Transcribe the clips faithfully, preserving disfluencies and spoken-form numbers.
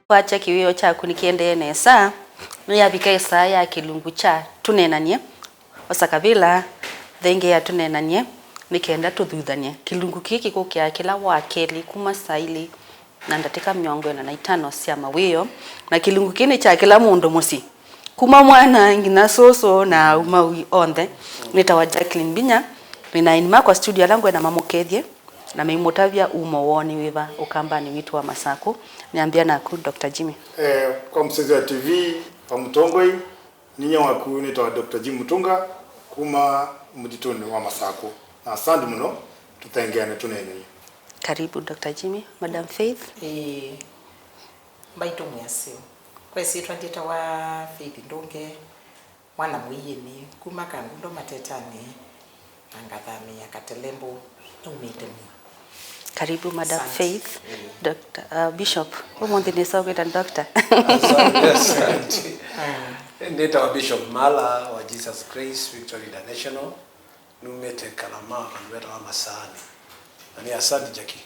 Kwakya kĩwĩoo kyaku nĩkĩendee nesa, nĩyavika ĩsaa ya kĩlungu kya tũneenany'e. Osa kavĩla, thengeea tũneenany'e nĩ kenda tũthuthany'e. Kĩlungu kĩĩ kĩkũkĩaa kĩla Wakelĩ kuma saa ilĩ na ndatĩka mĩongo ĩna na itano sya mawĩoo, na kĩlungu kĩĩ nĩ kya kĩla mũndũ mũsyĩ, kuma mwana nginya sũsũ na aũmawi onthe. Nĩtawa Jacqueline Mbinya. Nĩ na aini makwa studio ala ngwenda mamũkethye na meimũtavya umo woo nĩ wĩva ũkambanĩ witũ wa Masakũ. Nĩambĩa naku, Doctor Jimmy. Eh, kwa mũsyaĩĩsya wa T V wa Mũtongoi, ninyie waku nĩtawa Doctor Jimmy Mutunga kuma mũtitũnĩ wa Masakũ. Na asante mũno, tũthengeane tũneenany'e. Karibu, Doctor Jimmy. Madam Faith? Ĩĩ, mbaitũ mwĩasyo. Kwa ĩsyĩtwa ndyĩtawa Faith Ndũnge, mwana mũiĩnĩ, kuma Kangundo Matetani, na ngathamĩĩa Katelembo, naumĩte Mua. Karibu, Madam Faith. Doctor, uh, Bishop, ũmũnthĩ nĩsa ũkwĩta Doctor. Asante, asante. Nĩtawa Bishop Mala wa Jesus Grace Victory International. Numĩte Kalama, vandũ vetawa Masaani. Na nĩ asante, Jackie.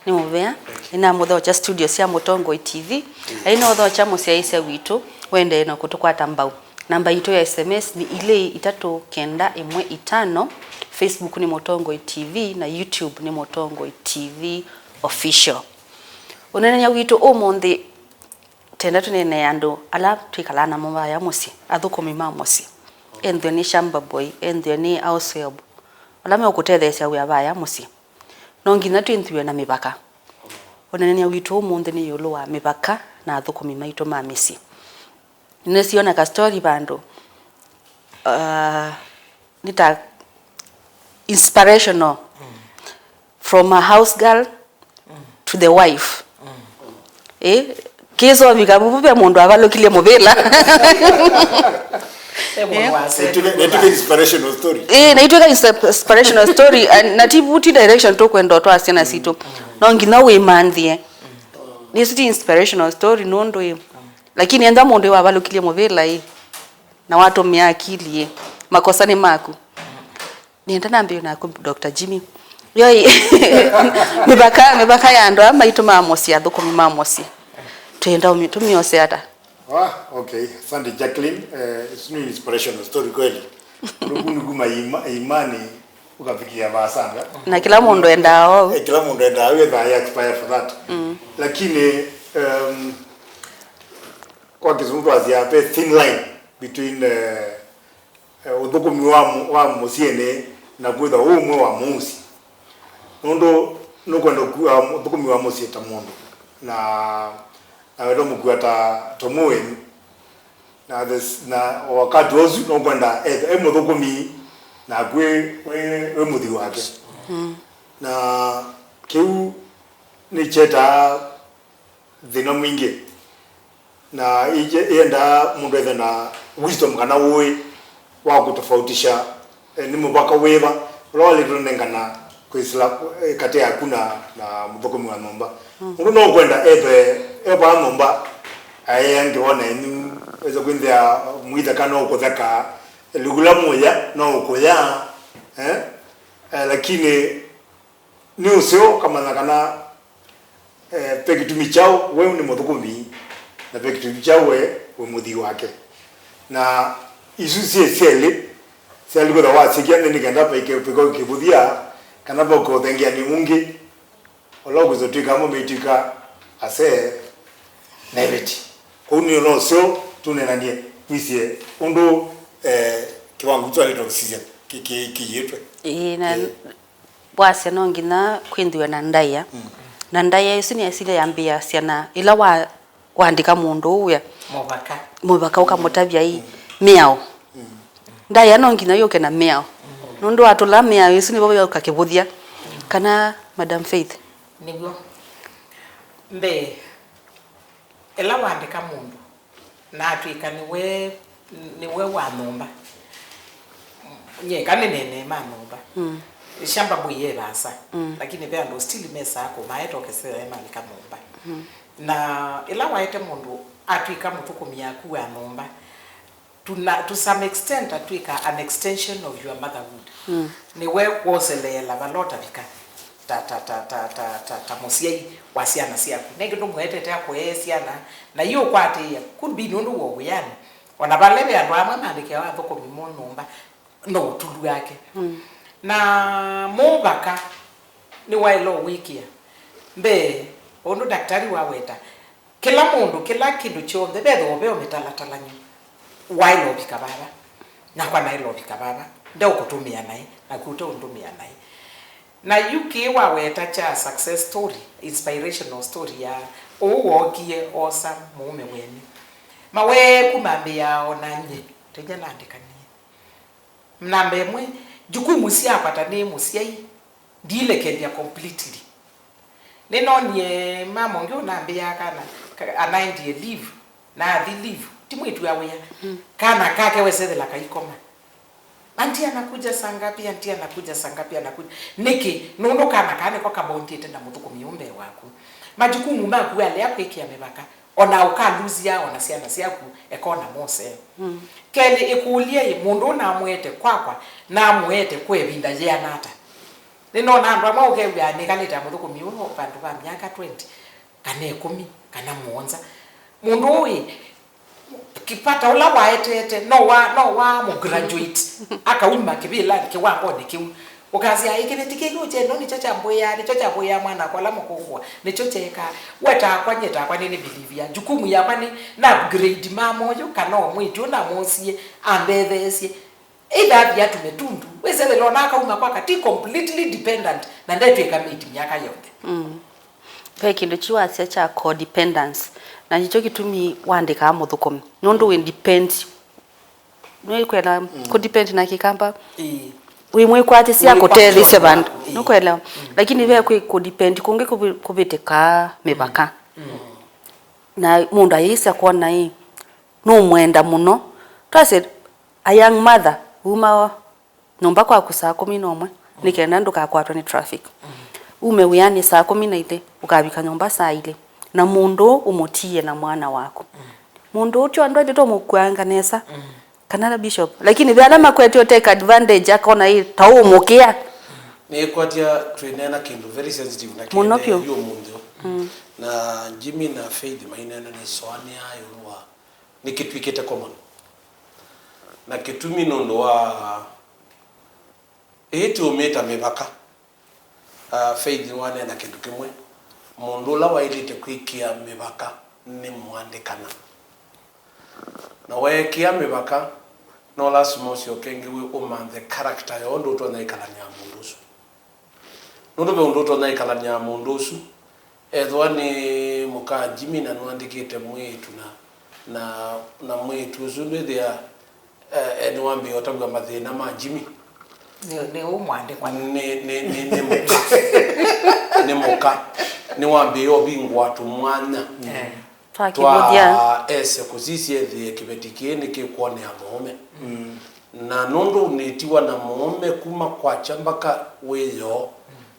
Nĩ mũvea. Thank you. Nĩnamũthokya studio sya Mũtongoi T V. Mm. Aĩ nothokya mũsyaĩĩsya witũ, wendee na kũtũkwata mbau. Namba yitũ ya S M S nĩ ilĩ itatũ kenda ĩmwe itano. Facebook nĩ Mũtongoi T V na YouTube nĩ Mũtongoi T V Official. Ũneenany'a witũ ũmũnthĩ, tenda tũneenee andũ ala twĩkalaa namo vaya mũsyĩ, athũkũmi ma mũsyĩ. Enthwe nĩ shamba boy, enthwe nĩ househelp, ala meũkũtetheesya wĩa vaya mũsyĩ. No nginya twĩthĩwe na mĩvaka. Ũneenany'a witũ ũmũnthĩ nĩ ĩũlũ wa mĩvaka na athũkũmi maitũ ma mĩsyĩ. Nĩnĩsiona ka story vandũ, uh, nĩ ta inspirational. From a house girl to the wife. Eh, kĩsovika vuvu ve mũndũ avalũkilye mũvĩla. Nĩtwĩka inspirational story. Eh, na itwĩka inspirational story, and na ti vuti direction tũkwenda ũtwaa syana sitũ. No nginya wĩmanthie. Nĩsu ti inspirational story nũndũ ĩ. Lakini enda mũndũ wavalũkilye mũvĩla ĩ, na watũmĩa akili ĩ, makosa nĩ maku. Nĩenda nambĩĩe naku, Doctor Jimmy. Yoi, mĩvaka, mĩvaka ya andũ aa maitũ ma mũsyĩ, athũkũmi ma mũsyĩ. Twĩenda ũmi-, tũmyose ata? Ah, okay. Asante, Jacqueline. Eh, it's an inspirational story kweli. Ndugu ndugu maima, imani ukafikia vasanga. Na kila mũndũ endaa ou. Eh, kila mũndũ endaa we, they expire for that. Mm. Lakini, um, kwa kizungu twasya, there's thin line between, eh, eh, ũthũkũmi wa mũ-, wa mũsyĩnĩ na kwĩthwa wĩ ũmwe wa mũusĩ. Nũndũ nũkwenda kũkua ũthũkũmi wa mũsyĩ ta mũndũ, na, na wenda mũkua ta, ta ũmwe wenyu. Na this, na wakati ũsu nũkwenda ethwe e mũthũkũmi naku wĩ, wĩ, wĩ mũthii wake. Mm. Na kĩu nĩkyetaa thĩna mwingĩ. Na ĩye-, ĩendaa mũndũ ethe na wisdom kana ũĩ wa kũtofautisha, eh, nĩ mũvaka wĩva ũla walĩtwe nengana kwĩsĩla, eh, katĩ yaku na, na mũthũkũmi wa nyũmba. Mm. Mũndũ no kwenda ethe e vaa nyũmba, aea ngewa nenyu, wĩsa kwĩnthĩa mwĩtheka no ũkũtheka, lĩu ũla mũya no ũkũya, eh? Eh, lakini nĩ ũseo ũkamanya kana, eh, ve kĩtumi kyaũ we nĩ mũthũkũmi, na ve kĩtumi kyaũ we wĩ mũthii wake. Na isu syĩ syelĩ, syaĩlĩ kwĩthwa wasyĩkĩa nthĩ nĩ kenda vaike, vaike kĩvũthya, kana vaũke ũthengeanĩ ũngĩ, ũla ũkwĩsa ũtw'ĩka amwe meitw'ĩka ase na ĩveti. Kwoou nĩ ũla ũseo tũneenany'e, wĩsĩ ũndũ, eh, kĩwango kĩu twalĩtwe kũsisya kĩ-, kĩ-, kĩyĩtwe. Ĩĩ, na Ĩĩ. Wasya no nginya kwĩthĩwe na ndaĩa. Mm. Na ndaĩa ĩsu nĩyasile yambĩĩasya na ĩla wa-, waandĩka mũndũ ũũ wĩa. Mũvaka. Mũvaka ũkamũtavya ĩ, mm, mĩao. Mm. Ndaĩa no nginya yũke na mĩao. Mm. Nũndũ watũla mĩao ĩsu nĩvo yũka kĩvũthya. Mm. Kana, Madam Faith? Nĩw'o. Mbee, ĩla waandĩka mũndũ, na atw'ĩka nĩwe, nĩwe wa nyũmba. Nyie ka nĩneenee ma nyũmba. Mm. Shamba boy e vaasa. Mm. Lakini ve andũ still mesaa kũmaeta ũkesea malika nyũmba. Mm. Na ĩla waete mũndũ atw'ĩka mũthũkũmi yaku wa nyũmba, to na, to some extent atw'ĩka an extension of your motherhood. Mm. Nĩwe woseleela vala ũtavika. ta, ta, ta, ta, ta, ta, ta mũsyai wa syana syaku. Nengĩ ndũmũetete akũee syana, na iũkwatĩĩa, could be nũndũ wĩ o wĩanĩ. O na vala ve andũ amwe maandĩkĩawa athũkũmi mo nyũmba, no ũtulu wake. Mm. Na mũvaka nĩwaĩle ũwĩkĩa mbee, ũndũ daktari waweta, kĩla mũndũ, kĩla kĩndũ kyonthe, vethĩwa ve o mĩtalatalanyo, waĩle ũvika vava, nakwa naĩle ũvika vava, ndeũkũtũmĩa naĩ, naku ũteũndũmĩa naĩ. Na yu kĩĩ waweta kya success story, inspirational story ya ũu wookie oosa mũũme wenyu. Maweeku mambĩĩaa o na nyie, tenya naandĩkanie. Namba ĩmwe, jukumu syakwa ta nĩ mũsyai, ndiilekelya completely. Nĩnoonie mama ũngĩ ũnambĩaa kana, ka-, anaendie leave, na athi leave, ti mwĩĩtu wa wĩa. Mm. Kana kake wesethela kaikoma. Auntie anakuja saa ngapi, auntie anakuja saa ngapi, anakuja. Nĩkĩ? Nũndũ kana kaa nĩko kabondĩte na mũthũkũmi ũũ mbee waku. Majukumu maku alea kwĩkĩa mĩvaka. O na ũkalũsya o na syana syaku, eka o na mose. Mm. Kelĩ, ĩkũlye-ĩ, mũndũ ũũ namũete kwakwa, namũete kwa ĩvinda yĩana ata? Nĩnoona andũ amwe ũkew'aa nĩkalĩte na mũthũkũmi ũũ vandũ va myaka twenty, kana ĩkũmi, kana mũonza. Mũndũ ũũ-ĩ, kĩvata ũla waetete, no wa, no wa mũ graduate, akauma kĩvĩlanĩ, kĩwangonĩ kĩu. Ũkasya, "Ĩ, kĩveti kĩĩ kĩũkyenda nĩkyo kyambũĩaa, nĩkyo kyambũĩaa mwana wakwa ũla mũkũkũa, nĩkyo kyekaa." We takwa, nyie takwa nĩnĩ believe ya jukumu yakwa nĩ na upgrade mama ũyũ, kana o mwĩĩtu ũũ namosie, ambetheesye. Either athi atume tundu, wĩsethĩle ona akauma kwaka, ti completely dependent, na ndetw'ĩka maid myaka yonthe. Mm. Ve kĩndũ kyu wasya kya codependence, na nĩkyo kĩtumi waandĩkaa mũthũkũmi, nũndũ wĩ depend. Nĩkwenda mm, kũdepend na Kĩkamba. Ĩĩ. Wĩ mwĩkwatĩsya akũtetheesye vandũ. Ĩĩ. Nũkwelewa? Mm. Lakini ve kwĩ kũdepend kũngĩ kũvi-, kũvĩtĩkaa mĩvaka. Mm. Na mũndũ ayĩsya kwona ĩ, nũmwenda mũno. Twasye, a young mother, uma nyũmba kwaku saa kũmi na ũmwe, nĩ kenda ndũkakwatwe nĩ traffic. Ume wĩanĩ saa kũmi na ilĩ, ũkavika nyũmba saa ilĩ. Na mũndũ ũũ ũmũtiie na mwana waku. Mũndũ ũũ ti andũ aitũ tũmũkuanga nesa. Kana na bishop. Lakini ve ala makwete take advantage, akona ĩ, ta ũmũkĩa. Nĩkwatya twĩneena kĩndũ very sensitive na mũno kĩendeea vyũ yu ũmũnthĩ ũũ. Mm. Na Jimmy na Faith maineena nĩsoanĩa ĩũlũ wa nĩkĩtw'ĩkĩte common. Na kĩtumi nũndũ wa ĩĩ tũmĩta mĩvaka. Ah, Faith nĩwaneena kĩndũ kĩmwe, mũndũ ũla waĩlĩte kwĩkĩa mĩvaka nĩ mũandĩkana. Na weekĩa mĩvaka, no lasima ũsyoke ĩngĩ wĩ ũmanthe character ya ũndũ ũtonya ĩkalany'a na mũndũ ũsu. Nũndũ ve ũndũ ũtonya ĩkalany'a na mũndũ ũsu, ethĩwa nĩ mũka Jimmy na nũandĩkĩte mwĩĩtu na, na, na mwĩĩtu ũsu ndwĩthĩa, eh, eh, nĩwambĩĩa ũtavw'a mathĩna ma Jimmy. Nĩ, nĩ ũũ mwandĩkwa. Nĩ, nĩ, nĩ, nĩ mũka. Nĩ mũka. Nĩwambĩĩa ũvingũa tũmwanya. Eh. Twa kĩvũthya. Twa ese kũsisya ethĩe kĩveti kĩĩ nĩkĩkwonea mũũme. Mm. Na nũndũ nĩtiwa na mũũme kuma kwakya mbaka wĩoo,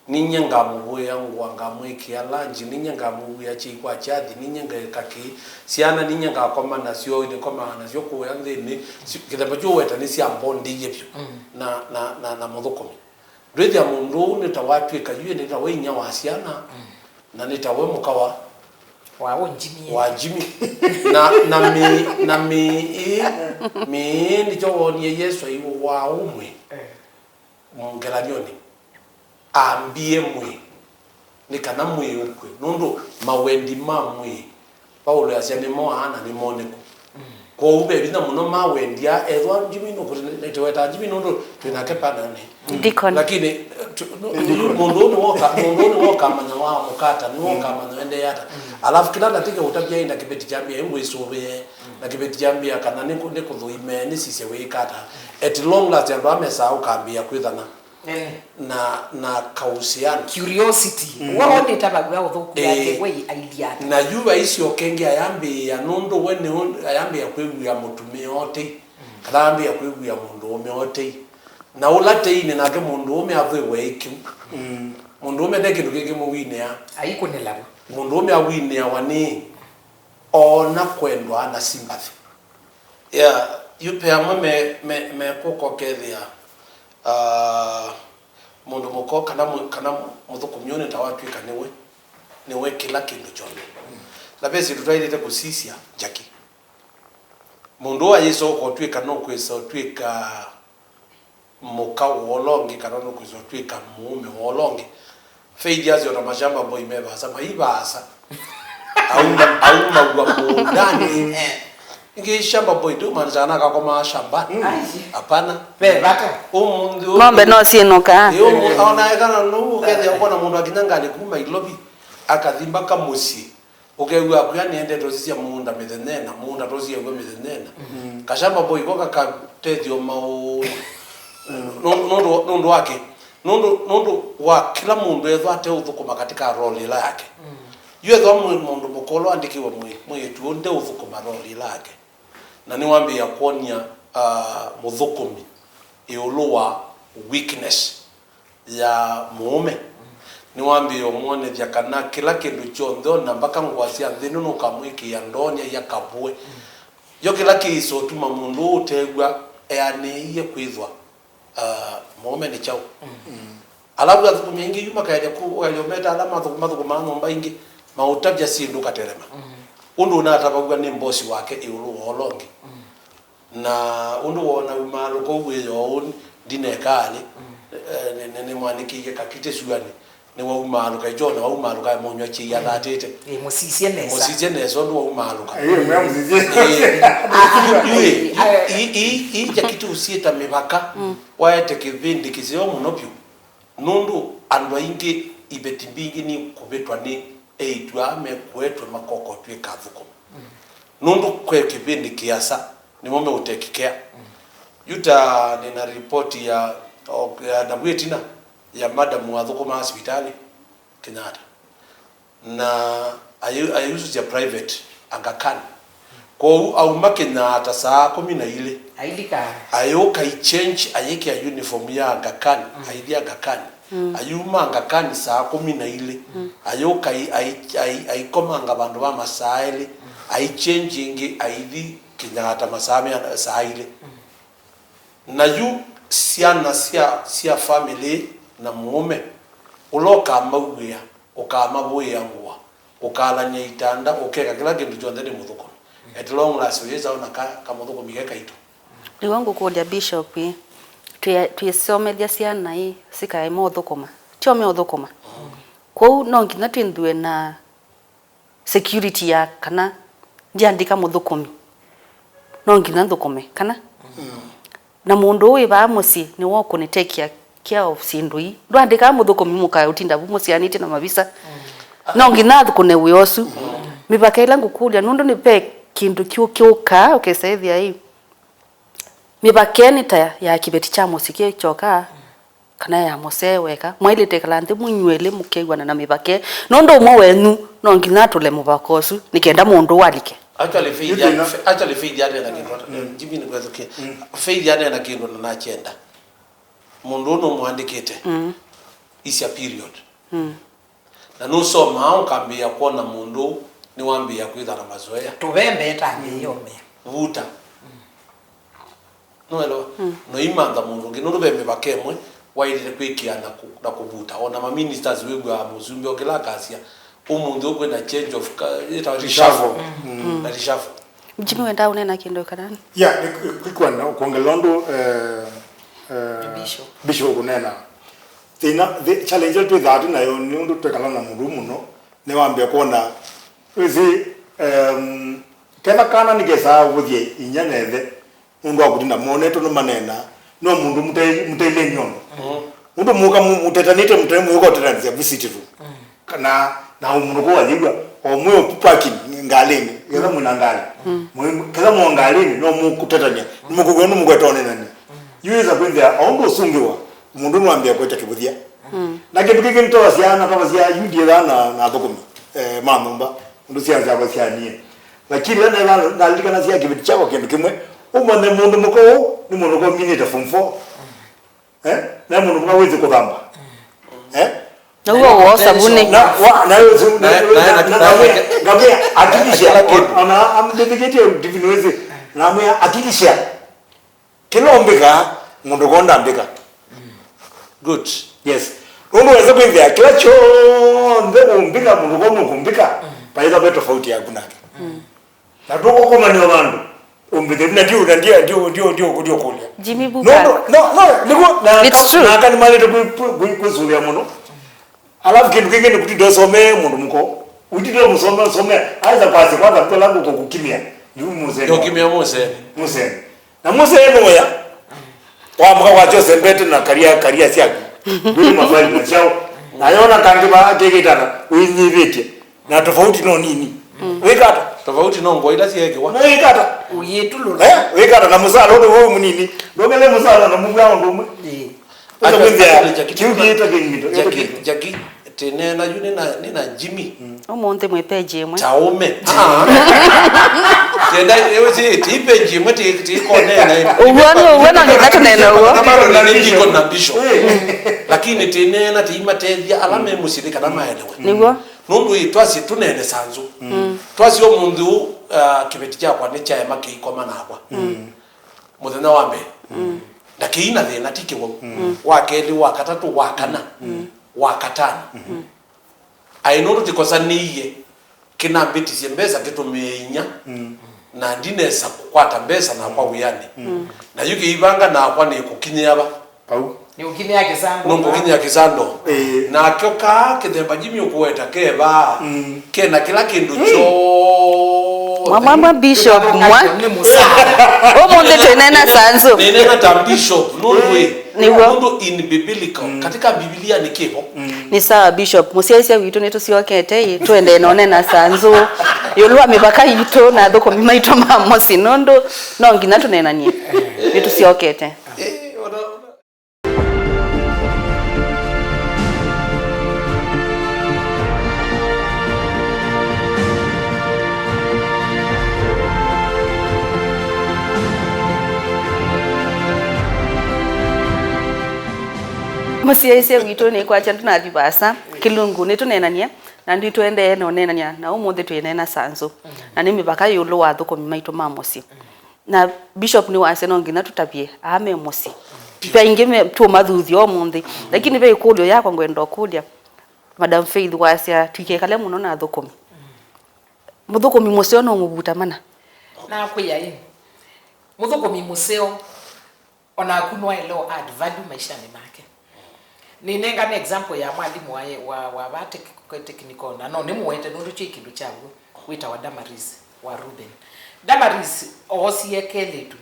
ninyie ngamũvũĩa ngũa, ngamwĩkĩa lanji, ninyie ngamũvũĩa kyei kwa kyathi, ninyie ngaĩka kĩĩ, syana ninyie ngakoma nasyo, nĩkomaa nasyo kũũya nthĩnĩ, si-, kĩthemba kyu ũweta nĩ syambondĩie vyũ. Mm. Na, na, na, na mũthũkũmi. Ndwĩthĩa mũndũ ũũ nĩ ta watw'ĩka yu, nĩ ta we inyia wa syana, mm, na nĩ ta we mũka wa, wa ũnjimie. Wa Jimmy. Na, na mĩĩ, na mĩĩ ĩĩ, mĩĩ nĩkyo woonie Yesũ aiũwaa ũmwe. Eh. Ngelany'onĩ. Ambie mwĩĩ, nĩ kana mwĩĩ ũkw'e, nũndũ mawendi ma mwĩĩ, Vaulo easya, nĩmo aa na nĩmo nĩku. Mm. Kwoou ve vinya mũno ma wendi aa, ethĩwa Jimmy nũkũtĩweta Jimmy nũndũ twĩ nake panelnĩ. Deacon. Lakini, eh, tu-, nu-, yu mũndũ ũũ nĩwoka, mũndũ ũũ nĩwoka amanya wa mũkata, nĩwoka amanya endeea ata. Mm. Alafu kĩla ndatĩke ũtavya ĩ na kĩveti kyambĩa ĩ ngwĩsũvĩe, na kĩveti kyambĩa kana nĩ kũ-, nĩ kũthũime, nĩsisye wĩĩka ata. At long last andũ aa mesaa ũkambĩĩa kwĩthana. Eh. Na, na kausiano. Curiosity. Mm. We wonete vau ũthũku wake, eh, we ailyata. Na yu aisyoka ĩngĩ ayambĩĩa, nũndũ we nĩ ayambĩĩa kwĩw'ĩa mũtumĩa ũtei, mm, kana ayambĩĩa kwĩw'ĩa mũndũũme ũtei. Na ũla teinĩ nake mũndũũme avwĩwe ĩkĩu. Mm. Mũndũũme nde kĩndũ kĩngĩ mũwinĩa. Aikũnĩla vu. Mũndũũme awinĩawa nĩ oona kwendwa na sympathy. Yeah, yu ve amwe me, me, mekũka ũkethĩa, ah, mũndũ mũka kana mũ-, kana mũthũkũmi ũũ nĩ ta watw'ĩka nĩwe, nĩwe kĩla kĩndũ kyonthe. Na ve syĩndũ twaĩlĩte kũsisya, Jackie. Mũndũ ũũ ayĩsa ũkotw'ĩka nũkwĩsa ũtw'ĩka mũka wa ũla ũngĩ, kana nũkwĩsa ũtw'ĩka mũũme wa ũla ũngĩ. Faith asyo na mashamba boy me vaasa, mai vaasa. Auma-, aumaw'a mũũndanĩ. Ĩngĩ shamba boy ndĩũmaanisha kana akakomaa shambani. Ai. Hapana. Ve vata. Ũmũnthĩ ũyũ ng'ombe no syĩnũkaa. Ĩ, ũmũ-, ona ekana nũu ũkethĩa ũkona mũndũ akinya ngalĩ kuma Nairobi, akathi mpaka mũsyĩ. Ũkew'a akwĩa nĩendete ũsisya mũũnda mĩthenya ĩna, mũũnda tũsiew'a mĩthenya ĩna. Kashamba boy ko kakatethyo maũndũ. Nũ-, nũndũ, nũndũ wake, nũndũ, nũndũ wa kĩla mũndũ ethwa ateũthũkũma katika role ĩla yake. Yu ethwa mwĩ mũndũ mũka ũla andĩkĩwe mwĩ-, mwĩĩtu ũũ ndeũthũkũma role ĩla yake. Na nĩwambĩĩa kwony'a, ah, mũthũkũmi ĩũlũ wa weakness ya mũũme. Nĩwambĩĩa ũmwonethya kana kĩla kĩndũ kyonthe, ona mbaka ngũa sya nthĩ ĩno nũkamwĩkĩĩa ndonya ya kavũe. Yo kĩla kĩĩsa ũtuma mũndũ ũũ ũtew'a eanĩie kwĩthwa, ah, mũũme nĩ kyaũ. Alavu athũkũmi aingĩ yu makaelya ku-, ũkaelya ũmeta ala mathũkũ-, mathũkũmaa nyũmba ingĩ, maũtavya syĩndũ ũkatelema. Ũndũ ũnatavaw'a nĩ mbosi wake ĩũlũ wa ũla ũngĩ. Na ũndũ wona umaalũka ũu wĩoo ũũ ndineka nĩ, eh, nĩ, nĩ, nĩmwanĩkĩie kakitĩ syũanĩ, nĩwaumaalũka. Ĩkyo na waumaalũka, mũnywa kyei athatĩte. Ĩ, mũsisye nesa. Mũsisye nesa ũndũ waumaalũka. Ĩ, mwĩa mũsisye. Ĩ, yu, ĩ, ĩ, ĩ, ĩ, ĩ, jakitĩ ũsiĩta mĩvaka, waete kĩvĩndĩ kĩseo mũno vyũ. Nũndũ andũ aingĩ iveti mbingĩ nĩ kũvĩtwa nĩ eĩtu aa mekũetwe makokotw'ĩka athũkũmi. Nũndũ kwĩ kĩvĩndĩ kĩasa nĩmo meũtekikea. Yu ta nĩna ripoti ya, o, ya navu ĩtina ya madam wathũkũmaa sivitalĩ Kenyatta. Na ayĩ-, ayĩusũsya private Aga Khan. Kwoou auma Kenyatta saa kũmi na ilĩ. Ailika. Ayũka aichange, ayĩkĩa uniform ya Aga Khan, aithi Aga Khan. Ayuma Aga Khan saa kũmi na ilĩ. Ayũka ai-, ai-, ai-, aikomanga vandũ va masaa elĩ. Aichange ĩngĩ, aithi Kenyatta masaa mea-, saa ilĩ. Na yu syana sya, sya family na mũũme ũla ũkamauĩa, ũkamavũĩa ngũa, ũkalany'a itanda, ũkeka kĩla kĩndũ kyonthe nĩ mũthũkũmi. At long last, ũyĩsa ona ka, kamũthũkũmi ke kaitũ. Nĩw'o ngũkũlya Bishop ĩ, twĩ-, twĩsomethya syana ĩ, sikae meũthũkũma? Tyo meũthũkũma. Kwoou no nginya twĩthĩwe na security ya kana ndyandĩka mũthũkũmi, no nginya nthũkũme, kana? Na mũndũ ũũ wĩ vaa mũsyĩ nĩwe ũkũnĩ take care of syĩndũ ii. Ndwandĩkaa mũthũkũmi mũkae ũtinda vu mũsyaanĩtye na mavisa. No nginya athũkũne wĩa ũsu. Mĩvaka ĩla ngũkũlya, nũndũ nĩ ve kĩndũ kĩũ kĩũkaa, ũkesa ĩthĩa ĩ, mĩvaka ĩ nĩ ta ya kĩveti kya mũsyĩ kĩ kyoka, kana ya mũsee weka. Mwaĩlĩte ĩkala nthĩ mwinyw'elĩ mũkew'ana na mĩvaka ĩ. Nũndũ ũmwe wenyu no nginya atũle mũvaka ũsu nĩ kenda mũndũ ũũ alike. Actually, Faith, actually, Faith aneena kĩndũ. Jimmy, nĩkwethũkie. Faith aneena kĩndũ na nakyenda. Mũndũ ũũ nũmwandĩkĩte. Isya period. Na nũsomaa ũkambĩĩa kwona mũndũ nĩwambĩĩa kwĩtha na mazoea. Tũvembe ĩtambĩĩe ũmĩa. Vuta. Nũelewa? Noimantha mũndũ ũngĩ, nũndũ ve mĩvaka ĩmwe waĩlĩte kwĩkĩa na kũ-, na kũvuta. Ona ma ministers wĩw'aa mũsumbĩ o kĩla akasya, ũmũnthĩ ũkwĩ na change of ka-, ĩtawa reshuffle. Na reshuffle. Jimmy, wendaa ũneena kĩndũ kana? Ya, nĩ kwĩkwana kwongela ũndũ, eh, eh, Bishop. Bishop ũkũneena. Thĩna, thĩ-, challenge ĩla twĩthaa twĩ nayo nĩ ũndũ twekala na mũndũ mũno, nĩwambĩa kwona, wĩsĩ, em, ketha kana nĩkesaa ũvũthye inyia na ĩthe, nũndũ wa kũtinda monetwe nĩmaneena, no mũndũ mũte-, mũteile nyono. Mũndũ mũka mũ-, mũtetanĩte, mũte-, mũka ũtetanĩsya visit tu. Kana, na mũndũ kũ wathĩw'a, o mwĩ o parking ngalĩnĩ, ketha mwĩna ngalĩ. Mwĩ-, ketha mwĩ o ngalĩnĩ, no mũkũtetany'a, nĩmũkũkw'a nũmũkweta ũnenany'a. Yu ĩsa kwĩthĩa, o ũndũ ũsũngĩwa, mũndũ nĩwambĩa kweta kĩvũthya. Na kĩndũ kĩngĩ nĩtavasya, natavasya, yu ndiethaa na, na athũkũmi, eh, ma nyũmba, ũndũ syana syakwa syanie. Lakini ĩla nethaa, nalilikana sya kĩveti kyakwa kĩndũ kĩmwe, ũmanye mũndũ mũka ũũ, nĩ mũndũ ũka ũminĩte form four. Eh? Na mũndũ mũka wĩsĩ kũthamba. Eh? Na ũo woo savunĩ. Na, wa, na, na, na, na, na, na, ngamwĩa, ngamwĩa, hakikisha, ona amdedicate ndivini wĩsĩ, namwĩa, hakikisha. Kĩla ũmbĩkaa, mũndũ konda mbĩka. Good. Yes. Nũndũ wesa kwĩthĩa kĩla kyonthe ũmbĩka mũndũ kwa nũkũmbĩka, vaĩtha ve tofauti yaku nake. Na tũkũkomanĩa vandũ ũmbĩthĩu na ndiũ na ndia ndiũ ndiũ ndiũ ndiũ kũlya. Jimmy Buka. Nũndũ no no nĩguo na It's aka- true. Na aka nĩmalĩte kwĩ- kwĩ- kwĩ- kwĩsũvĩa mũno. Alafu kĩndũ kĩngĩ nĩ kũtinda ũsomee mũndũ mũko. Ũtinda ũmũsomea ũsomea. Aza kwasya kwanza kũla ngũkũkimia. Yu mũseni. Yokimia mũseni. Mũseni. Na mũseni ũya. Wamũka kwasya ũsembete na karia karia syaku. Ndwĩ mafaili na syao. Na yona kangĩ ba kĩkĩtata. Wĩnyivĩtye. Na tofauti no nini. Wĩkata. Tofauti no ngwa ila syekiwa. No wĩkata. Ũyĩtulũla. Eh, wĩkata na mũsala ũndũ wĩ mũnini. Ndongele mũsala na mũvwa ũndũ ũmwe. Ĩĩ. Ũsa kwĩthĩa Jackie, kiu kiĩta kĩngito. Jackie, Jackie, tĩneena yu nĩ na, nĩ na Jimmy. Ũmũnthĩ mwĩ page ĩmwe. Taũme. Ah. Kenda, ewe si, ti page ĩmwe, ti, ti konena. Ũguo nĩ ũguo, no nginya tũneena ũguo. Na bado na niko na bishop. Lakini tĩneena, timatethia, ala me mũsyĩ nĩ kana maelewe. Nĩguo. Nũndũ ĩ, twasye tũneene sanzũ. Twasye ũmũnthĩ ũũ, ah, kĩveti kyakwa nĩ kyaema kĩikoma nakwa. Mũthenya wa mbee. Na kĩi na thĩna ti kĩwau. Wa kelĩ, wa katatũ, wa kana, wa katano. Aĩ nũndũ tĩkosanĩie, kĩnambĩtisye mbesa kĩtũmĩe inya, na ndinesa kũkwata mbesa nakwa wĩanĩ. Na yu kĩivanga nakwa nĩ kũkinyĩa va? Pau. Nĩ ũkinyĩa kĩsandũ. Nũngũkinyĩa kĩsandũ. Ĩĩ. Nakyo kaa kĩthemba Jimmy ũkũweta keva, kena kĩla kĩndũ kyoo. Mwa, mwa, mwa, Bishop, mwa. Nĩ mũsaa. Ũmũnthĩ twĩneena sanzũ. Nĩneena ta bishop, nũndũ ĩ. Nĩguo. Nũndũ in biblical, katika Biblia nĩ kĩvo. Nĩ sawa, Bishop. Mũsyaĩĩsya witũ nĩtũsyokete, ĩ, tũendee na ũneena sanzũ ĩũlũ wa mĩvaka yitũ na athũkũmi maitũ ma mũsyĩ, nũndũ no nginya tũneenanie. Nĩtũsyokete. Eh, ona, ona. Mũsyaĩĩsya witũ nĩkwatya ndũnathi vaasa, kĩlungu nĩtũneenanie, na nĩtũendee na ũneenania, na ũmũnthĩ twĩneena sanzũ, na nĩ mĩvaka ĩũlũ wa athũkũmi maitũ ma mũsyĩ. Na Bishop nĩwasya no nginya tũtavye aa me mũsyĩ. Ve aingĩ me- tũũmathuthya ũmũnthĩ. Lakini ve ĩkũlyo yakwa ngwenda ũkũlya. Madam Faith wasya tũikekale mũno na athũkũmi. Mũthũkũmi mũseo no ngũvuta mana. Nakwĩa ĩ. Mũthũkũmi mũseo onaku nwaĩle o add value maishanĩ make. Nĩnengane example ya mwalimũ wa, wa, wa va tech- technical, na no nĩmũwete nũndũ kyĩ kĩndũ kya w'o, wĩtawa Damaris wa Ruben. Damaris oosie kelĩtu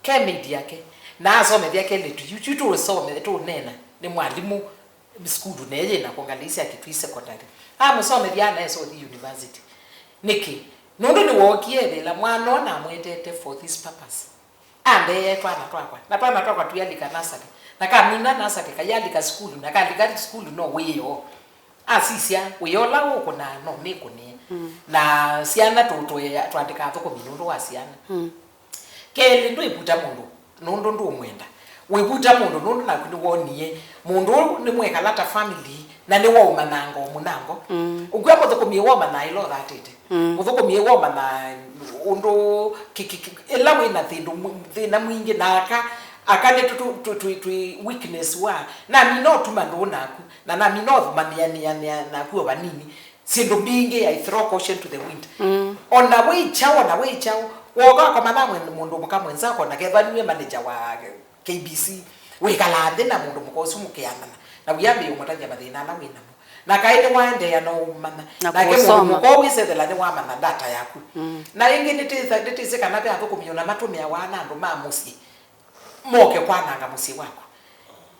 ke maid yake, na asomethya kelĩtu yu, yu tũsome, tũũneena, nĩ mwalimũ sukulu, na eye yĩna kũngalĩisya Kitui Secondary. Amũsomethya ana esa ũthi university. Nĩkĩ? Nũndũ nĩwookie ethĩla mwana ũũ namwetete for this purpose. Andeee twana twakwa, na twana twakwa tũyalika nasarĩ, na kamina nasarĩ kayalika sukulu, na kalika sukulu no wĩoo. Asisya, wĩoo ũla ũkũnaa no nĩkũnĩe. Na syana tũ- tũ- twandĩkaa athũkũmi nũndũ wa syana. Kelĩ, ndwĩvuta mũndũ nũndũ ndũũmwenda. Wĩvuta mũndũ nũndũ naku nĩwonie mũndũ ũũ nĩmwekala ta family, na nĩwaũmanyanga o mũnango. Ũkw'a mũthũkũmi waũmanyaa ĩla ũthatĩte. Mũthũkũmi ĩ womanya ũndũ ki- ki- ki- ĩla wĩ na thĩndũ mwi- thĩna mwingĩ, na aka aka nĩ tũ- tũ- tũ- twĩ- twĩ weakness wa namina ũtuma ndũũ naku, na namina ũmanĩanĩa naku o vanini. Syĩndũ mbingĩ, I throw caution to the wind. Ona wĩ kyaũ, ona wĩ kyaũ, woka wakomana mwe- mũndũ mũka mwenzako, na kethwa nĩwe manager wa K B C, wĩkalaa nthĩ na mũndũ mũka ũsu mũkeanana, na wĩambĩĩa ũmũtavya mathĩna ala wĩ namo. Na kaĩ nĩwaendeea na ũmanya. Na nake mũndũ kũsoma. Mũka ũũ wĩsethela nĩwamanya data yaku. Na ĩngĩ nĩtĩsa- nĩtĩsĩ kana ve athũkũmi ona matũmĩawa na andũ ma mũsyĩ moke kwananga mũsyĩ waku.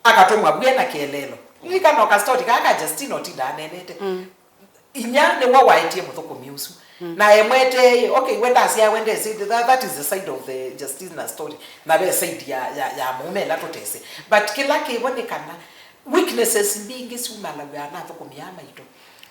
Akatũmwa vue na kĩeleelo. Lilikana o kastori kaa ka Justin ũtindaa aneenete. Inya nĩwe waetie mũthũkũmi ũsu. Na emwetee, okay, we ndasyawe ndesĩ, that, that is the side of the Justina story. Na ve side ya, ya, ya mũũme ĩla tũtesĩ. But kĩla kĩvo nĩ kana weaknesses mbingĩ syumalaw'a na athũkũmi aa maitũ.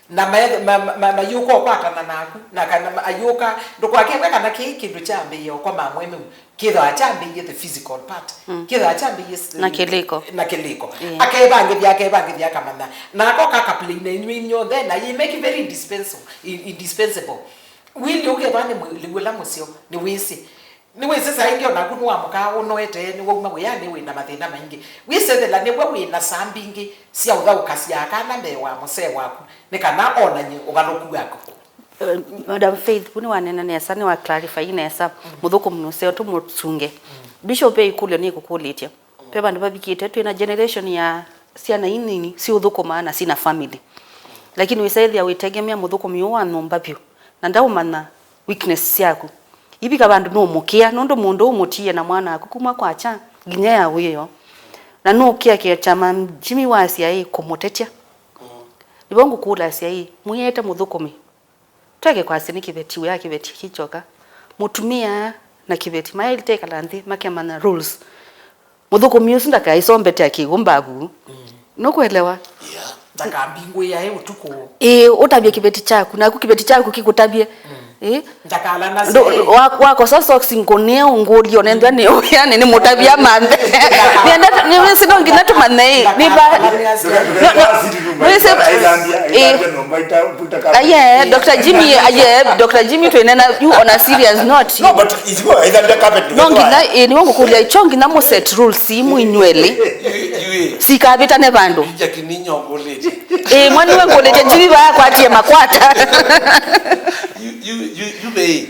Na ma- ma- ma- mayũka ũkwatana naku, na kana ma- ayũka, ndũkwake we kana kĩĩ kĩndũ kyambĩĩe ũkoma mwemeu. Kĩthĩwa kyambĩĩie the physical part. Kĩthĩwa kyambĩĩie s- Na kĩlĩko. Na kĩlĩko. Yeah. Akevangĩthya, akevangĩthya akamanya. Na akoka akaplaina inyw'ĩ inyw'onthe, na you make it very indispensable, i- indispensable. Wili ũkethwa nĩ mwĩlĩu ũla mũseo, nĩwĩsĩ. Nĩwĩsĩ saa ingĩ o naku nĩwamũkaa ũnoete, nĩwauma wĩanĩ wĩ na mathĩna maingĩ. Wĩsethela nĩwe wĩ na saa mbingĩ sya ũthaũkasya kana mbee wa mũsee waku, nĩ kana onany'e ũvalũku waku. Eh, Madam Faith, vu nĩwanena nesa, nĩwa clarify nesa. Mũthũkũmi nũseo tũmũsunge. Bishop, e ĩkũlyo nĩkũkũlĩtye. Ve vandũ vavikĩte, twĩ na generation ya syana inini siũthũkũmaa na sina family. Lakini wĩsaĩthĩa wĩtegemea mũthũkũmi ũũ wa nyũmba vyũ, na ndaũmanya weakness syaku. Ivika vandũ nũũmũkĩa, nũndũ mũndũ ũũ mũtiie na mwana waku kuma kwakya nginya ya wĩoo. Na nũũkĩa kĩama Jimmy wasya ĩ kũmũtetya. Nĩvo ngũkũlasya ĩ, mwĩete mũthũkũmi. Tweke kwasya nĩ kĩveti wĩa kĩveti kĩkyoka. Mũtumĩa na kĩveti mayaĩlĩte ĩkala nthĩ makemanya rules. Mũthũkũmi ũsu ndakaĩsombete akĩw'ũ mbavu. Nũkũelewa? Yeah. Ndakambingũĩae ũtukũ. Ĩĩ, ũtavye kĩveti kyaku, naku kĩveti kyaku kĩkũtavye. Ĩĩ? Ndakala na Ndũ- syaĩ. wa- wakosa socks ngũnĩe ũngũlio nethwa nĩ ũyanĩ nĩ mũtavya manthe. Nĩenda nĩwĩsĩ no nginya tũmanye ĩ, nĩ va- Ndakala na syaĩ. No, no. Wĩsĩ- ĩ. Aye, Doctor Jimmy, aye, Doctor Jimmy twĩnena you on a serious note. No, but it's good. Ithambia carpet. No nginya, ĩ, nĩwe ngũkũlya, kyo nginya mũ set rules imwe inywelĩ. Sikavĩtane vandũ. Ĩ, mwa nĩwe ngũlĩtye Jimmy vaa akwatie makwata. Yu, yu, yu, yu ve,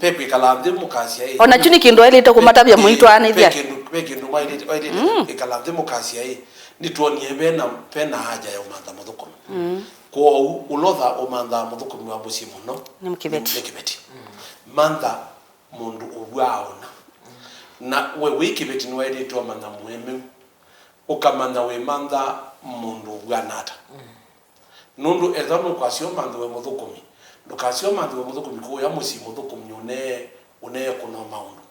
ve kwĩkala nthĩ mũkasya ĩ. Ona kyu nĩ kĩndũ aĩlĩte kũmatavya mũitwaanĩthya. Ve kĩndũ, ve kĩndũ mwaĩlĩte, mwaĩlĩte ĩkala nthĩ mũkasya ĩ. Nĩtwonie vena, vena haja ya ũmantha mũthũkũmi. Kwoou, ũla ũtha ũmanthaa mũthũkũmi wa mũsyĩ mũno Nĩ kĩveti. Nĩ kĩveti. Mantha mũndũ ũvwaa ũna. Na we wĩ kĩveti nĩwaĩlĩte ũmantha mũemeu, ũkamantha wĩmantha mũndũ ũvw'ana ata. Nũndũ ethwa nũkwasya ũmanthiwe mũthũkũmi, ndũkasya ũmanthiwe mũthũkũmi kũũya mũsyĩ mũthũkũmi ũnee, ũnee kũno maũndũ.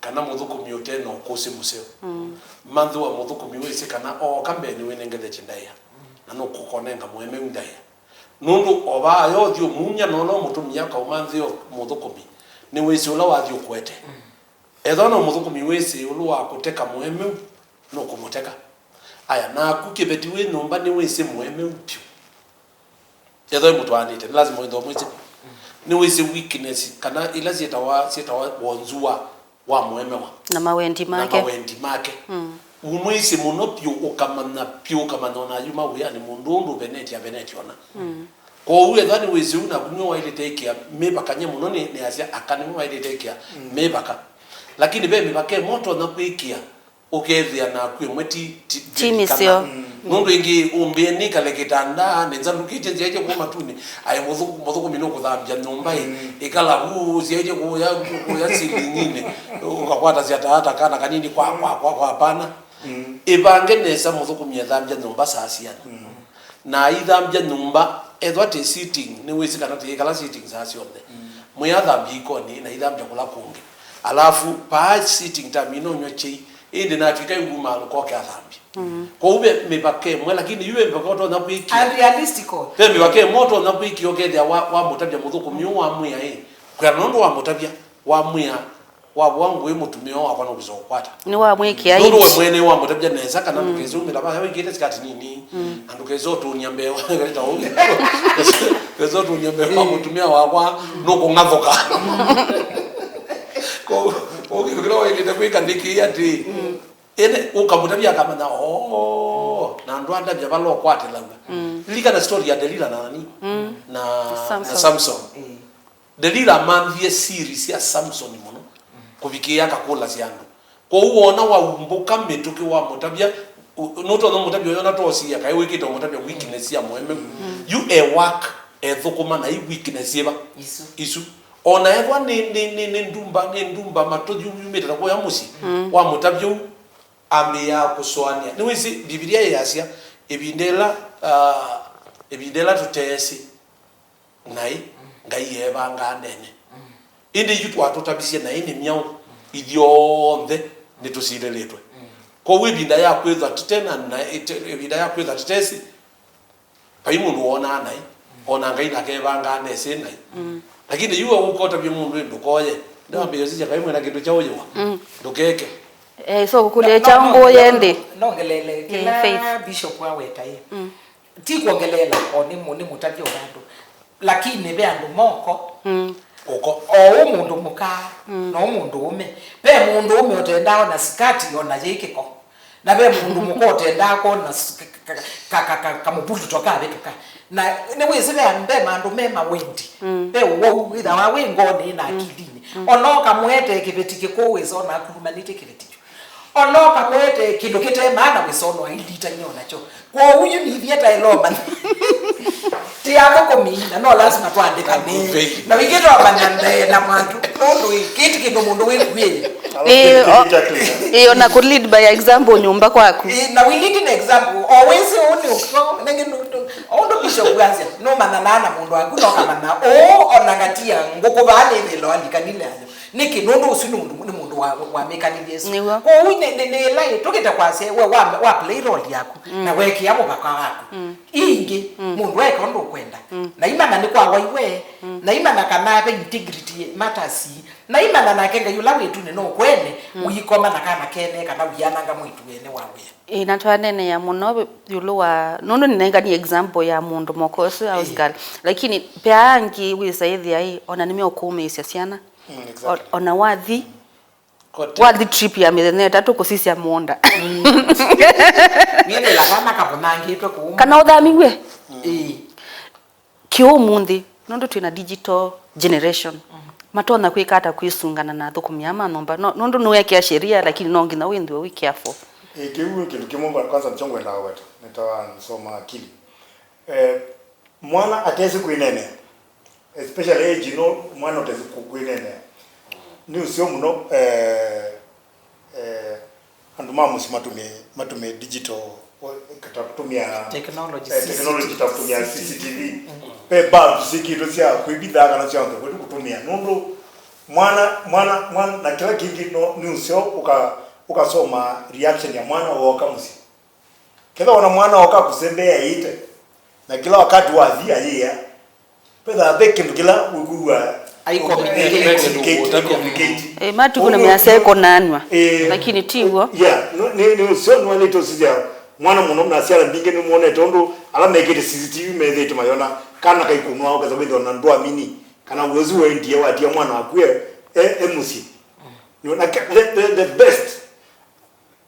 Kana mũthũkũmi ũte na ũkũsĩ mũseo. Manthiwa mũthũkũmi wĩsĩ kana ooka mbee nĩwĩnengethetye ndaĩa, na nũkũkonenga mũemeu ndaĩa. Nũndũ o vaa yo ũthyĩ ũmumya na ũla ũmũtũmĩa kaũmanthĩo mũthũkũmi, nĩwĩsĩ ũla wathi ũkũete. Ethwa no mũthũkũmi wĩsĩ ĩũlũ wa kũteka mũemeu, nũkũmũteka. Aya, naku kĩveti wĩ nyũmba nĩwĩsĩ mũemeu vyũ. Ethwa ĩ mũtwaanĩte, nĩ lazima wĩthwa mwĩsĩ. Nĩwĩsĩ weakness, kana ila syĩtawa, syĩtawa wonzu wa, wa mũemewa. Na mawendi Na make. mawendi make. Ũmwĩsĩ mũno vyũ, ũkamanya vyũ, ũkamanya ona ayuma wĩanĩ mũndũ ũũ ndũvenetye, avenetye ona. Kwoou ethwa nĩwĩsĩ ũu, naku nĩwe waĩlĩte ĩkĩa mĩvaka. Nyie mũno nĩ, nĩasya aka nĩwe waĩlĩte ĩkĩa mĩvaka. Lakini ve mĩvaka ĩmwe ũtonya kwĩkĩa, ũkethĩa naku ĩmwe ti, ti, Ti ndĩlikana. mĩseo. Nũndũ ĩngĩ ũmbĩe nĩkale kĩtandaanĩ, nzandũkĩtye nzyaĩtye kũu matunĩ, aĩ mũthũ-, mũthũkũmi nũkũthambya nyũmba ĩ, ĩkala vu, syaĩtye kũya, kũya silinginĩ, ũkakwatasya taata kana kanini kwa, kwa, kwa, kwa pana. Ĩvange nesa mũthũkũmi ethambya nyũmba saa siana. Na aithambya nyũmba, ethwa ti sitting, nĩwĩsĩ kana ti ĩkala sitting saa syonthe. Mwĩ athambya ikonĩ, na ithambya kũla kũngĩ. Alafu, paa sitting time ino ũnywa kyei, ĩndĩ natw'ĩka ĩnguma alũka oke athambye. Kwoou ve mĩvaka ĩmwe, lakini yu ve mĩvaka ũtonya kwĩkĩa. Unrealistical. Ve mĩvaka ĩmwe ũtonya kwĩkĩa ũkethĩa wa, wamũtavya mũthũkũmi ũũ wamwĩa ĩ, kwĩana nũndũ wamũtavya, wamwĩa, wavũa ngũĩ mũtumĩa wakwa nũkwĩsa kũkwata. Nĩwamwĩkĩa Nũndũ we iti. mwene wamũtavya nesa kana ndũkese umĩla vaya wĩkĩte sikati nini, na ndũkese ũtũny'a mbee wa ta ũu. Ndũkese ũtũny'a mbee wa mũtumĩa wakwa, nũkũng'athũka. Ko, ko kĩndũ kĩla waĩlĩte kwĩka nĩ kĩĩ atĩ, ĩndĩ ũkamũtavya akamanya, "Oo, na andũ andavya vala ũkwatĩlaw'a." Lilikana story ya Delila na nani? Na, na Samson. Samson. Delila amanthie siri sya Samson mũno kũvikĩĩa akakũlasya andũ. Kwoou woona waumbũka mĩtũkĩ wamũtavya, u-, nũtonya mũtavya ũyona toosia kaĩ wĩkĩte ũmũtavya weakness sya mũemeu. Yu e work, ethũkũma na i weakness yĩva? Isu. Isu. Ona ethwa nĩ, nĩ, nĩ, nĩ ndumba, nĩ ndumba matũ yu yumĩte na kũya mũsyĩ, wamũtavya ũu, ambĩĩaa kũsũanĩa. Nĩwĩsĩ, Mbivilia yĩasya, ĩvinda ĩla, ah, ĩvinda ĩla tũteesĩ, naĩ, Ngai eevangaa ndene. Ĩndĩ yu twatũtavisye naĩ nĩ myaũ, ithyonthe nĩtũsilĩlĩtwe. Kwoou ĩvinda ya kwĩthwa tũte na, na ĩte-, ĩvinda ya kwĩthwa tũtesĩ, vai mũndũ wonaa naĩ, ona Ngai nake eevangaa nesĩ naĩ. Lakini yu we ũkotavye mũndũ ĩ ndũkoye, ndĩwambĩĩe ũsisya vai mwĩna kĩndũ kya ũyĩwa, ndũkeke. Eh, so kũkũlya kyaũ ngũye ndĩ? Nongeleele kĩla Faith. Bishop aweta ĩ. Ti kwongeleela o nĩ mũ-, nĩ mũtavya wa andũ. Lakini ve andũ moko, mm, Ũko, o ũ mũndũ mũka, mm, no mũndũ ũme. Ve mũndũ ũme ũtendaa ona sikati ona yĩ kĩko. Na ve mũndũ mũka ũtendaa kona s-, ka, ka, ka, ka, ka, kamũvulutwa kavĩtũka. Na nĩwĩsĩ ve, ve maandũ me mawendi. Mm. Ve ũwau wĩthawa wĩ ngonĩ na, mm, akilinĩ. Mm. Ona ũkamũetee kĩveti kĩkũũ wĩsa ona akulumanĩtye kĩveti kyu. Ona ũkamũetee kĩndũ kĩte maana wĩsa ona ailitany'a onakyo. Kwoou yu nĩthiĩ taĩle ũmanya. Ti athũkũmi, na no lasima tũandĩkane. Na wingĩ twamanya mbee na mwatũ. Nũndũ ĩ, kĩti kĩndũ mũndũ wĩkuĩe. Ĩĩ, o-, ĩĩ, ona kũ lead by example nyũmba kwaku. Ĩĩ, na we lead an example. O wĩsĩ ũũ nĩ ũkyo, nengĩ nũndũ, o ũndũ Bishop wasya, nũmanyanaa na mũndũ waku, no kamanya, ũũ, ona ngatia ngũkũ vaa nĩ thĩla walikanile ayo. Nĩkĩ? Nũndũ ũsu nĩ ũndũ, nĩ mũndũ wa, wa mĩkalĩle ĩsu. Nĩw'o. Kwoou nĩ, nĩ, nĩ ĩla ĩ, tũkĩte kwasya, we wa, wa play role yaku, mm, na weekĩa mũvaka waku. Mm. Ingĩ, mm, mũndũ eka ũndũ ũkwenda. Mm. Na imanya nĩ kwa waiwe, mm, na imanya kana ve integrity matters, na imanya nake Ngai ũla wĩtunĩ no kwene, mm, ũikoma na kana kene kana ũiananga mwĩĩtu wene wa wĩa. Ĩĩ, na twaneenea mũno ĩũlũ wa, nũndũ nĩnaenganie example ya mũndũ mũka ũsu, house, ĩĩ, girl. Lakini ve angĩ wĩsa ĩthĩa ĩ, ona nĩmeũkũũmĩĩsya syana. Mm, exactly. O-, ona wathi, kote, wathi trip ya mĩthenya ĩtatũ kũsisya mũũnda. Mm. Nĩthĩla kana kavũnangĩtwe kũu. Kana ũthamiw'e. Mm. Ĩĩ. Kĩũmũnthĩ, nũndũ twĩ na digital generation, mm, matonya kwĩka ata kwĩsũngana na athũkũmi aa ma nyũmba? No, nũndũ nĩweekĩa sheria, lakini no nginya wĩthĩwe wĩ careful. Ĩĩ, kĩu nĩ kĩndũ kĩmwe, kwanza, nĩkyo ngwendaa kũweta. Nĩtawa nsoma akili. Eh, mwana atesĩ kwĩneenea, especially age ĩno, mwana ũtesĩ kũ-, kwĩneenea, nĩ ũseo mũno, eh, eh, andũ ma mũsyĩ matũmĩe, matũmĩe digital, o, ta kũtũmĩa, technology, eh, technology, C C T V, ta kũtũmĩa C C T V. Mm. Ve bulb syĩkĩtwe sya kwĩvitha kana sya ũtheu kũtũmĩa. Nũndũ mwana, mwana, mwana, na kĩla kĩngĩ no, nĩ ũseo ũka-, ũkasoma reaction ya mwana wooka mũsyĩ. Ketha ona mwana oka kũsembea ĩĩte, na kĩla wakati wathi ayĩa, vethaa ve kĩndũ kĩla wĩkwĩw'a ai communicate. Communicate, communicate. Eh, matukũ nĩ measya ĩkonanwa. Eh, lakini ti w'o. Yeah, no, nĩ, nĩ ũseo nĩwanĩte ũsisya mwana mũno, na asyala mbingĩ nĩmwonete ũndũ ala mekĩte C C T V methĩĩtwe mayona kana kaikũnwa, ũkesa kwĩthĩwa na ndwamini kana wĩosu waendie watia mwana waku e, e, e mũsyĩ. Nĩ, na ke-, the, the, the best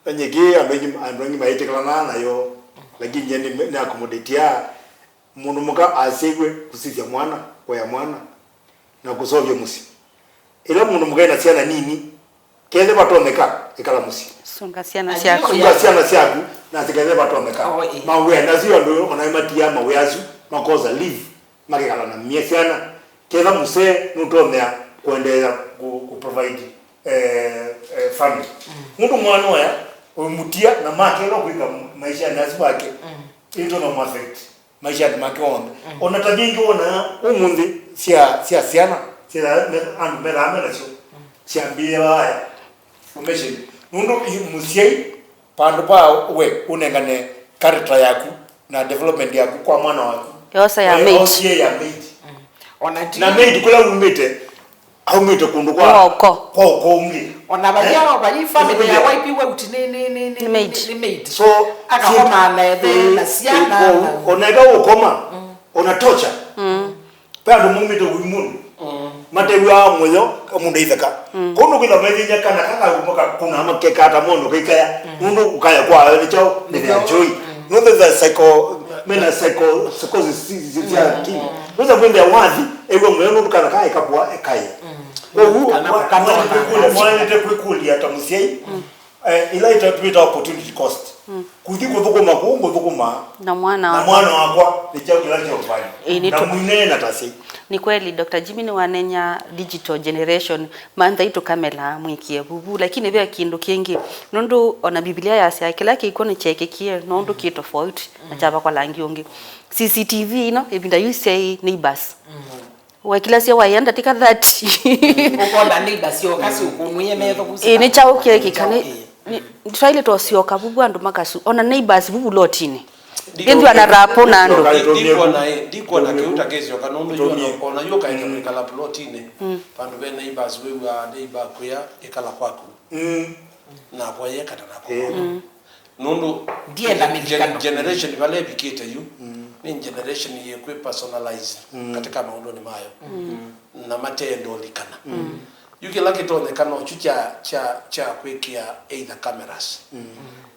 Nyie kĩĩ andũ aingĩ, andũ aingĩ maĩtĩkĩlanaa nayo, lakini nyie nĩ, nĩ accommodate-aa mũndũ mũka asyaĩwe kũsisya mwana, kũea mwana, na kũseũvya mũsyĩ. Ĩla mũndũ mũka ena syana nini, kethĩwa vatonyeka, ĩkala mũsyĩ. Sũnga syana syaku. Sũnga syana syaku, na kethĩwa vatonyeka. Oh, ĩĩ. Mawĩa, na sio andũ ona matiaa mawĩa asu, makosa leave. Makekala na mia syana, ketha mũsee nũtonya kũendeea kũ, kũ provide, eh, eh, family. Mm. Nũndũ mwana ũya ũimũtia na make ĩla kwĩka maishanĩ asu wake, mm, ĩtonya mũaffect maishanĩ make onthe. Mm. Ona ta vingĩ wonaa ũmũnthĩ sya, sya syana, sya me, andũ methaa me nasyo, mm, syambĩĩa vaya formation. Nũndũ i-, mũsyai, vandũ va we ũnengane character yaku na development yaku kwa mwana waku, yosa ya maid. Osie ya maid. Mm. Ona ti na maid kũla umĩte, aumĩte kũndũ kwa, kwa ũko, kwa ũko ũngĩ. Ona vaya, eh? Vai family ya wipe we uti nĩ, nĩ, nĩ, nĩ, nĩ maid. Nĩ maid. So, akakomaa na ethe, mm, na syana, na ona eka ũkoma, mm, ona torture. Mm. Ve andũ maumĩte ũimũnĩ, mm, matew'aa mũyo, mũndũ aitheka. Mm. Kũu nũkwĩthwa methĩny'a kana kakaguma kakuna makekata mono kaikaya, mm, nũndũ ũkaya kwa ayo nĩ kyaũ, nĩ kyaũ. Mm. Nũndũ the psycho, mena psycho, psychosis si, si, sya, mm, ki. Mm. Nũsa kwĩthĩa wathi, ew'a mũyo nũndũ kana kaĩ kapũa, ekaĩ. Mm. Kwoou, kana mwa-, kũkatona mwaĩlĩte kwĩkũlya, mwaĩlĩte kwĩkũlya ta mũsyai, mm. Eh, ila ita-, twĩta opportunity cost. Mm. Kuthi kũthũkũma kũu ngũthũkũma na mwana na wakwa. Mwana wakwa, nĩ kyaũ kĩla kĩũkũvany'a? Ĩĩ, nĩ na tu-, mwinee na tasi. Nĩ kweli, Doctor Jimmy nĩwanenya digital generation, manthai tũkamela mwĩkĩe vuvu, lakini ve kĩndũ kĩngĩ, nũndũ ona Biblia yasya kĩla kĩkw'o nĩkyekĩkie, nũndũ kĩ tofauti na kyavakwa langi ũngĩ. C C T V ĩno, ĩvinda yu syaĩ neighbors. Mm. Wekilasya waĩa ndatĩka thirty. Ũkona neighbor syoka syũkũnwĩe metho vu. Ĩĩ, nĩ kyaũ kyeekĩka? Nĩ, nĩ, twaĩle twasyoka vuvu andũ makasu. Ona neighbors vuvu lotinĩ. Ĩndĩ ana rapo na andũ. Ndi-, ndikwona, ĩ, ndikwona kĩu ta kĩsyoka, nũndũ yu ona, ona yu ũkaenda kwĩkala plotinĩ, mm, vandũ ve neighbors, wĩw'aa neighbor kwĩa ĩkala kwaku. Mm. Nakwa yekata nakwa. Eh. Mm. Nũndũ ndienda gen-, mĩthikano. Generation vala ĩvikĩte yu, mm, Nĩ generation yĩkwĩ personalize katika maũndũnĩ mayo, na matenda ũlikana. Yu kĩla kĩtonyeka nokyu kya, kya, kya kwĩkĩa either cameras.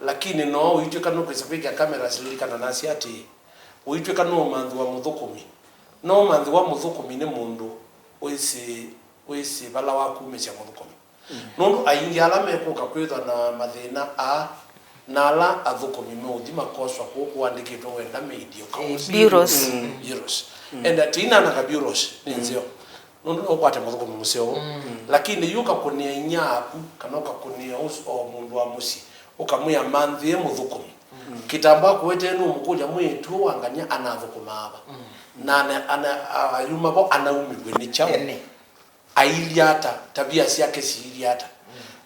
Lakini no ũitw'ĩka nũkwĩsa kwĩkĩa cameras, lilikana nasi atĩ ũitw'ĩka nũũmanthĩwa mũthũkũmi. No ũmanthĩwa mũthũkũmi nĩ mũndũ wĩsĩ, wĩsĩ vala wakumĩsya mũthũkũmi. Nũndũ aingĩ ala mekũka kwĩthwa na mathĩna aa na ala athũkũmi meũthi makoswa kũũ kũandĩkĩtwe wenda mĩidie ũkaũsi. Bureaus. Bureaus. Enda tinanaka bureaus nĩ nzeo. Nũndũ no ũkwate mũthũkũmi mũseo. Lakini yu ũkakũnĩa inyia aku, kana ũkakũnĩa ũs-, o mũndũ wa mũsyĩ, ũkamwĩa manthĩe mũthũkũmi. Kĩtambwa kũwetee nũmũkũlya mwĩĩtu ũũ wa ngany'a anathũkũmaa va? Na ana, ana, ayuma vo anaumiw'e nĩ kyaũ? Ene. Ailye ata, tavia syake siilye ata.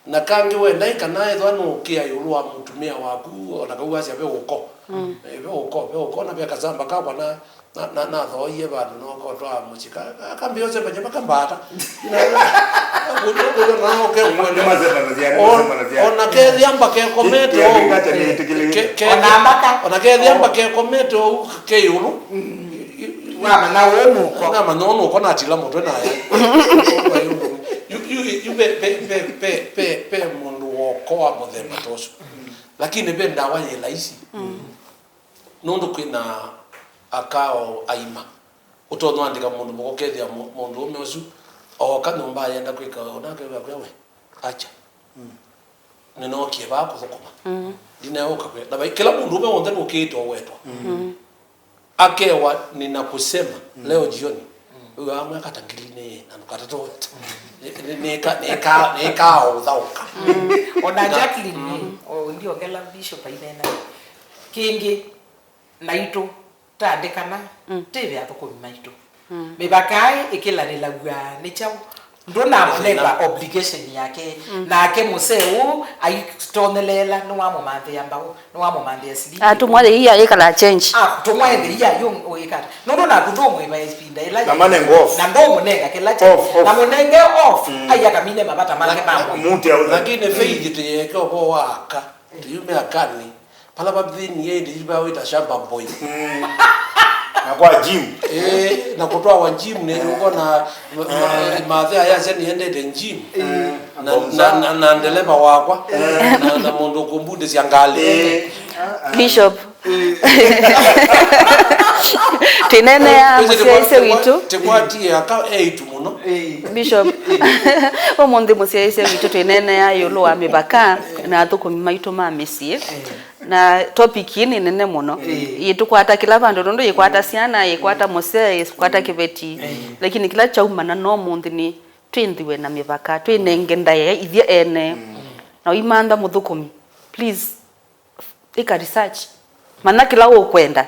Na kangĩ wendaĩ kana ethwa nũũkĩa ĩũlũ wa mũtumĩa waku, ona kau wasya ve ũko. Eh, ve ũko, ve ũko, na ve kasamba kakwa na, na, na, nathooie vandũ nokotwaa mũsyĩ. Ka, ka, kambĩa ũsembany'a makambata. Kũlya, kũlya na ũke. Nĩ masembanasya, nĩ masembanasya. Ona kethĩa mba kekomete ũu. Kĩndũ kĩu nĩtĩkĩlĩte. Ke, ke, ona mbaka. Ona kethĩa mba kekomete ũu ke ĩũlũ. Wamanya ũũ nũko. Namanya ũũ nũko natila mũtwe naya. Yu, yu, yu ve, ve, ve mũndũ woko wa mũthemba ta ũsu. Lakini ve ndawa yĩ laisi. Nũndũ kwĩna aka o aima. Ũtonya andĩka mũndũ mũka ũkethĩa mũ-, mũndũ ũme ũsu oka nyũmba ayenda kwĩka ũnake wĩakwĩa we. Acha. Nĩnookie vaa kũthũkũma. Ndinaũka kwĩa. Na vai-, kĩla mũndũ ũme w'onthe nũkĩĩte ũwetwa. Akewa nina kusema leo jioni. Huyo amwe akatangili ni na nukatato. Neka neka neka uthauka. Ona Jacqueline, o ndiongela Bishop ainena. Kingi, naitũ tandĩkana, tivi athũkũmi maitũ. Mĩvaka ĩkĩlanĩlaw'a nĩ kyaũ? Ndũnamũnenga obligation yake. Nake mũsee ũũ aitonyeleela, nĩwamũmanthĩa mbaũ, nĩwamũmanthĩa slip. Atũmwa the year ĩkala change. Atũmwa the year yu ũĩkata. Nũndũ naku ndũmwĩva ĩvinda ĩla. Na manenga off. Na ndũmũnenga kĩla kya. Off, off. Na mũnenge off. Ai akamine mavata make ma mwĩĩ. Mute au. Lakini faith tiyeke ũvoo wa aka. Tiyume akani. Pala vavithinie ĩndĩ yu vawĩta shamba boy. Na kwa gym. Eh, na kũtwawa gym nĩ yuko na ma-, ma-, mathe aya ase niendete gym. Na, na, na, na ndeleva wakwa. Na, na mũndũ ũkũmbundĩsya ngalĩ. Bishop. Twĩneenea mũsyaĩĩsya witũ. Tikwatie aka eitu mũno. Bishop. Ũmũnthĩ mũsyaĩĩsya witũ twĩneenea ĩũlũ wa mĩvaka na athũkũmi maitũ ma mĩsyĩ. Na topic ĩĩ nĩ nene mũno. Ĩĩ. Yĩtũkwata kĩla vandũ, nũndũ yĩkwata syana, yĩkwata mũsee, yĩkwata kĩveti. Ĩĩ. Lakini kĩla kyaumana no mũnthĩ nĩ twĩnthĩwe na mĩvaka, twĩnenge ndaĩa ithyĩ ene. Na ũimantha mũthũkũmi, please, ĩka research. Manya kĩla ũkwenda,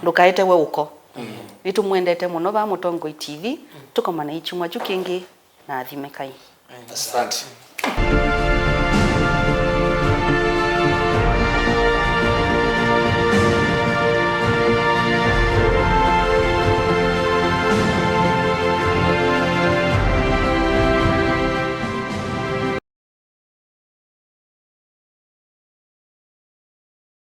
ndũkaete we ũko. Nĩtũmwendete mũno va Mũtongoi T V, tũkomana ikyumwa kyu kĩngĩ, na athime Ngai. Asante.